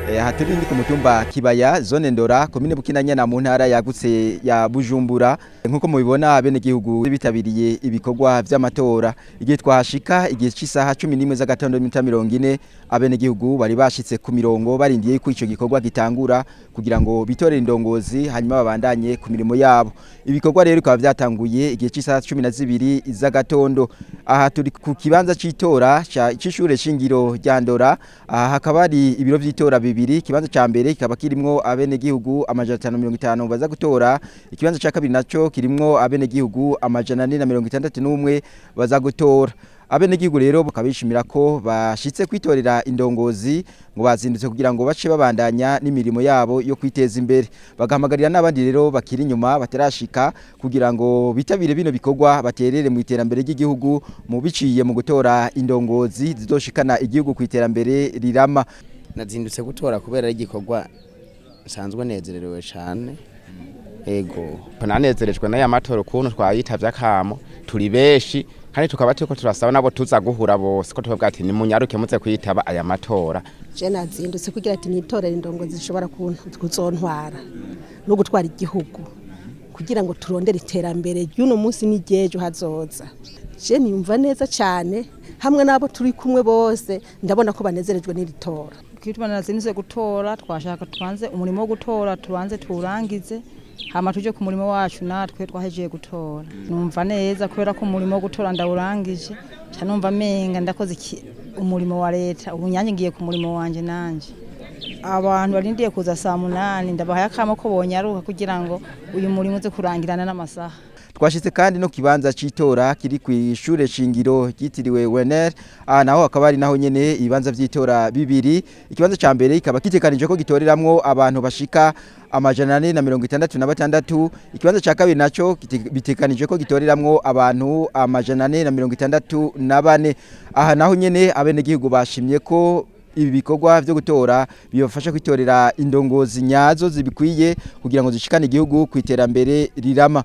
Aha turi ni ku mutumba Kibaya, zone Ndora, komine Bukinanyana, mu ntara yagutse ya Bujumbura. Nkuko mubibona, abenegihugu bitabiriye ibikorwa vy'amatora. Igihe twahashika, igihe c'isaha 11 z'agatondo n'iminota 40, abenegihugu bari bashitse ku mirongo barindiye ko ico gikorwa gitangura kugira ngo bitorere indongozi, hanyuma babandanye ku mirimo yabo. Ibikorwa rero bikaba vyatanguye igihe c'isaha 12 z'agatondo. Aha turi ku kibanza c'itora c'ishure shingiro rya Ndora. Aha hakaba hari ibiro vy'itora bibiri. Ikibanza ca mbere kikaba kirimwo abenegihugu 550 baza gutora. Ikibanza ca kabiri naco kirimwo abenegihugu 461 baza gutora. Abenegihugu rero bakabishimira ko bashitse kwitorera indongozi, ngo bazindutse kugira ngo bace babandanya n'imirimo yabo yo kwiteza imbere. Bagahamagarira n'abandi rero bakiri inyuma batarashika kugira ngo bitabire bino bikorwa, baterere mu iterambere ry'igihugu mu biciye mu gutora indongozi zizoshikana igihugu ku iterambere rirama. Nazindutse gutora kubera ari igikorwa nsanzwe nezerewe cyane, ego. Nanezerejwe n'aya matora ukuntu twayitavye akamo turi benshi, kandi tukaba turiko turasaba nabo tuza guhura bose ko tubavuga ati nimunyaruke muze kwitaba aya matora. Je nazindutse kugira ati nitorere indongozi zishobora kuzontwara no gutwara igihugu, kugira ngo turondere iterambere ry'uno munsi n'iryejo hazoza. Je niyumva neza cyane hamwe n'abo turi kumwe bose, ndabona ko banezerejwe n'iri tora. Kituma nazindutse gutora, twashaka tubanze umurimo wo gutora tubanze tuwurangize, hama tuje ku murimo wacu natwe twahejeje gutora. Numva neza kubera ko umurimo wo gutora ndawurangije, nca numva menga ndakoze umurimo wa leta. Ubu nyange ngiye ku murimo wanje nanje. Abantu barindiye kuza saa 8, ndabahaye akamo ko bonyaruka kugira ngo uyu murimo uze kurangirana n'amasaha. Twashitse kandi no kibanza c'itora kiri kw'ishure shingiro ryitiriwe Werner. Aha naho hakaba ari naho nyene ibibanza vy'itora bibiri. Ikibanza ca mbere kikaba gitegekanijwe ko gitoreramwo abantu bashika 466. Ikibanza ca kabiri naco bitegekanijwe ko gitoreramwo abantu 464. Aha naho nyene abenegihugu bashimye ko ibi bikorwa vyo gutora bibafasha kwitorera indongozi nyazo zibikwiye kugira ngo zishikane igihugu ku iterambere rirama.